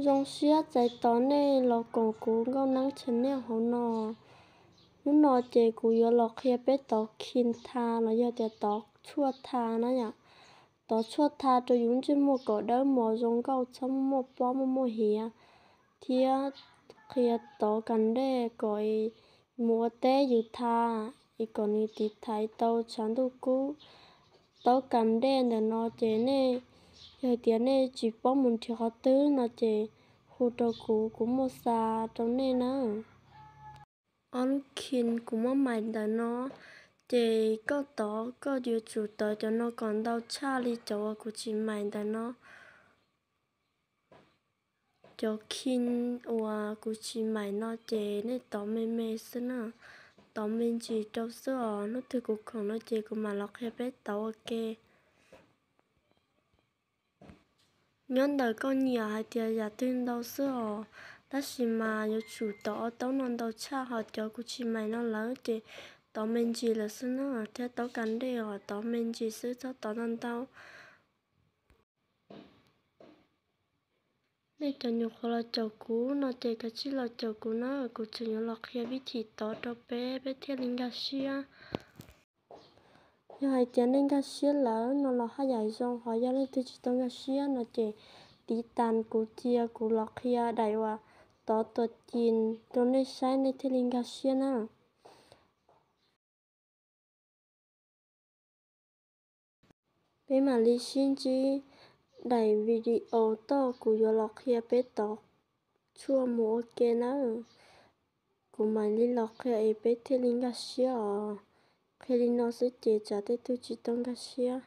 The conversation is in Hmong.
Zoo siab txais tos nej los koom kuv Nkauj Neeb channel hauv no. Hnub no ces kuv yuav los qhia peb tov khin tha los yog tias tov tshuaj tha na yom. Tov tshuaj tha rau yus ntsej muag kom dawb mos zoo nkauj, txhob muaj pob muaj muaj hiav, thiab qhia tov kas dej kom mus ua teb yus tha, es kom nws tiv thaiv tau tshav ntuj kub. Tov kas dej ntawm no ces nej, yog hais tias nej tsis paub mus nrhiav qhov twg no ces hu rau kuv, kuv muaj xa rau nej na. Ob lub khin kuv muab mais ntawm no, ces koj tov, koj yuav tsum tov cov no kom ntau tshaj li cov uas kuv tsis mais ntawm no. Cov khin uas kuv tsis mais no ces nej tov me me xwb na, tov me ntsis rau xwb os. Hnub twg kuv khoom no ces kuv mam los qhia peb tov ua ke. Nyob ntawm koj nyiam hais tias yam twg ntau xwb os, tab sis mas yuav tsum tov ob taub no ntau tshaj, ho cov kuv tsis mais no lawm ces tov me ntsis lawm xwb na, thiab taub kas dej os tov me ntsis xwb, txhob tov ntau ntau. Nej cov nyuam qhuav los caum kuv no ces kav tsij los caum kuv na, kuv tseem yuav los qhia vib thim tov rau peb, peb thiaj li nkag siab. Yog hais tias nej nkag siab lawm no los haj yam zoo, ho yog leej twg tsis tau nkag siab no ces tiv tas kuv cia kuv los qhia daim uas tov tua ci rau nej saib, nej thiaj li nkag siab na. Peb mam li sib ntsib daim video toj, kuv yuav los qhia peb tov tshuaj mus ua ke nawb. Kuv mam li los qhia es peb thiaj li nkag siab os. Qhia li no xwb ces tsam tej tug tsis tau nkag siab.